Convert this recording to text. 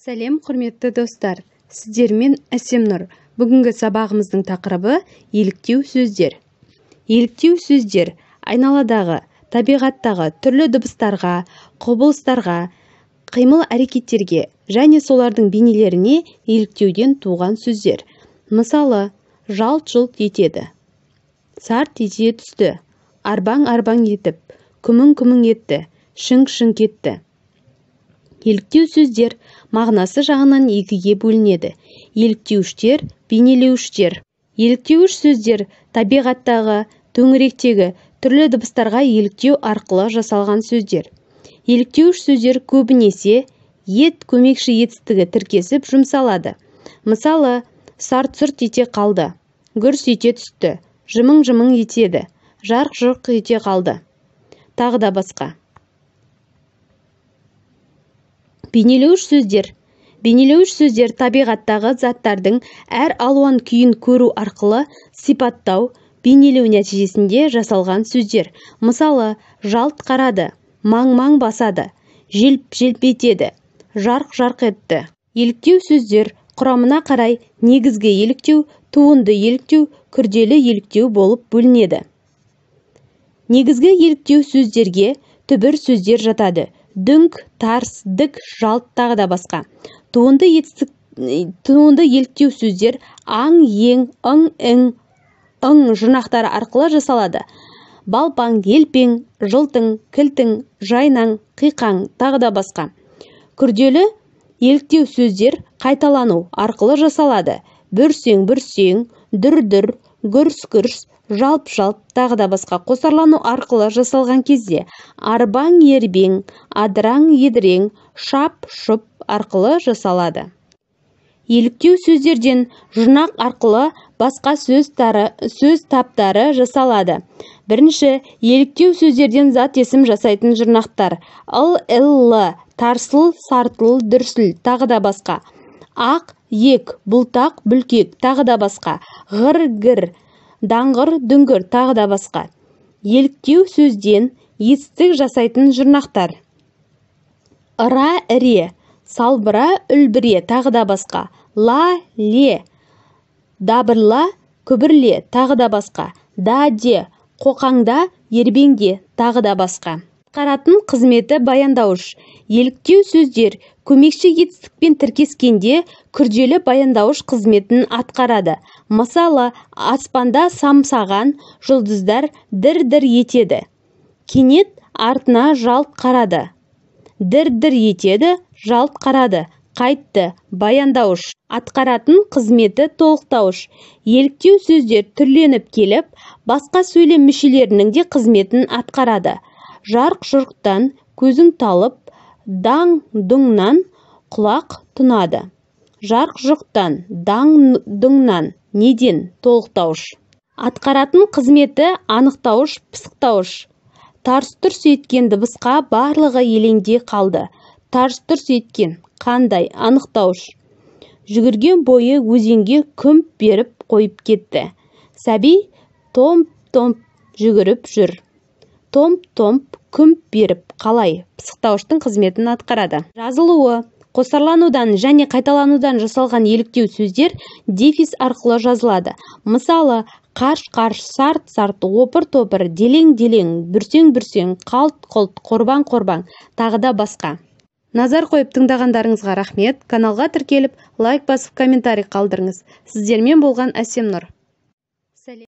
Сәлем, құрметті достар! Сіздермен Әсемнұр. Бүгінгі сабағымыздың тақырыбы еліктеу сөздер. Еліктеу сөздер айналадағы, табиғаттағы түрлі дыбыстарға, құбылыстарға, қимыл-әрекеттерге және солардың бейнелеріне еліктеуден туған сөздер. Мысалы, жалт-жұлт етеді, сарт ете түсті, арбаң-арбаң етіп, күмің-күмің етті, шіңк-шіңк етті. Еліктеу сөздер мағынасы жағынан екіге бөлінеді. Еліктеуіштер, бейнелеуіштер. Еліктеуіш сөздер табиғаттағы, төңіректегі түрлі дыбыстарға еліктеу арқылы жасалған сөздер. Еліктеуіш сөздер көбінесе ет көмекші етістігі тіркесіп жұмсалады. Мысалы, сарт-сұрт ете қалды, гүрс ете түсті, жымың-жымың етеді, жарқ-жұрқ ете қалды. Тағы да басқа. Бейнелеуіш сөздер. Бейнелеуіш сөздер табиғаттағы заттардың әр алуан күйін көру арқылы сипаттау, бейнелеу нәтижесінде жасалған сөздер. Мысалы, жалт қарады, маң-маң басады, желп-желп етеді, жарқ-жарқ етті. Еліктеу сөздер құрамына қарай негізгі еліктеу, туынды еліктеу, күрделі еліктеу болып бөлінеді. Негізгі еліктеу сөздерге түбір сөздер жатады. Дүңк, тарс, дік, жалт, тағы да басқа. Туынды еліктеу сөздер аң, ең, ың, ің, ың жұрнақтары арқылы жасалады. Балпаң, елпең, жылтың, кілтің, жайнаң, қиқаң, тағы да басқа. Күрделі еліктеу сөздер қайталану арқылы жасалады. Бүрсең, бүрсең, дүр-дүр, гүрс-гүрс, жалп-жалп, тағы да басқа. Қосарлану арқылы жасалған кезде арбаң, ербең, адыраң, едірең, шап-шұп арқылы жасалады. Еліктеу сөздерден жұрнақ арқылы басқа сөз таптары жасалады. Бірінші, еліктеу сөздерден зат есім жасайтын жұрнақтар. Ыл, ил, л, тарсыл, сартыл, дүрсіл, тағы да басқа. Ақ, ек, бұлтақ, бүлкек, тағы да басқа. Ғыр, гір, даңғыр, дүңгір, тағы да басқа. Еліктеу сөзден етістік жасайтын жұрнақтар. Ыра, іре, салбыра, үлбіре, тағы да басқа. Ла, ле, дабырла, күбірле, тағы да басқа. Да, де, қоқаңда, ербеңде, тағы да басқа. Атқаратын қызметі баяндауыш. Еліктеу сөздер көмекші етістікпен тіркескенде күрделі баяндауыш қызметін атқарады. Мысалы, аспанда самсаған жұлдыздар дір-дір етеді. Кенет артына жалт қарады. Дір-дір етеді, жалт қарады. Қайтты, баяндауыш. Атқаратын қызметі толықтауыш. Еліктеу сөздер түрленіп келіп, басқа сөйлем мүшелерінің де қызметін атқарады. Жарқ-жұрқтан көзің талып, даң-дұңнан құлақ тұнады. Жарқ-жұрқтан, даң-дұңнан, неден толықтауыш. Атқаратын қызметі анықтауыш, пысықтауыш. Тарс-тұрс еткен дыбысқа барлығы елеңдей қалды. Тарс-тұрс еткен, қандай, анықтауыш. Жүгірген бойы өзенге күмп беріп қойып кетті. Сәби томп-томп жүгіріп жүр. Томп-томп күмп беріп қалай пысықтауыштың қызметін атқарады. Жазылуы қосарланудан және қайталанудан жасалған еліктеу сөздер дефис арқылы жазылады. Мысалы, қарш-қарш, сарт-сарт, опыр-топыр, делең-делең, бүрсең-бүрсең, қалт-құлт, қорбаң-қорбаң, тағы да басқа. Назар қойып тыңдағандарыңызға рахмет. Каналға тіркеліп, лайк басып, комментарий қалдырыңыз. Сіздермен болған Әсемнұр. Сәлем.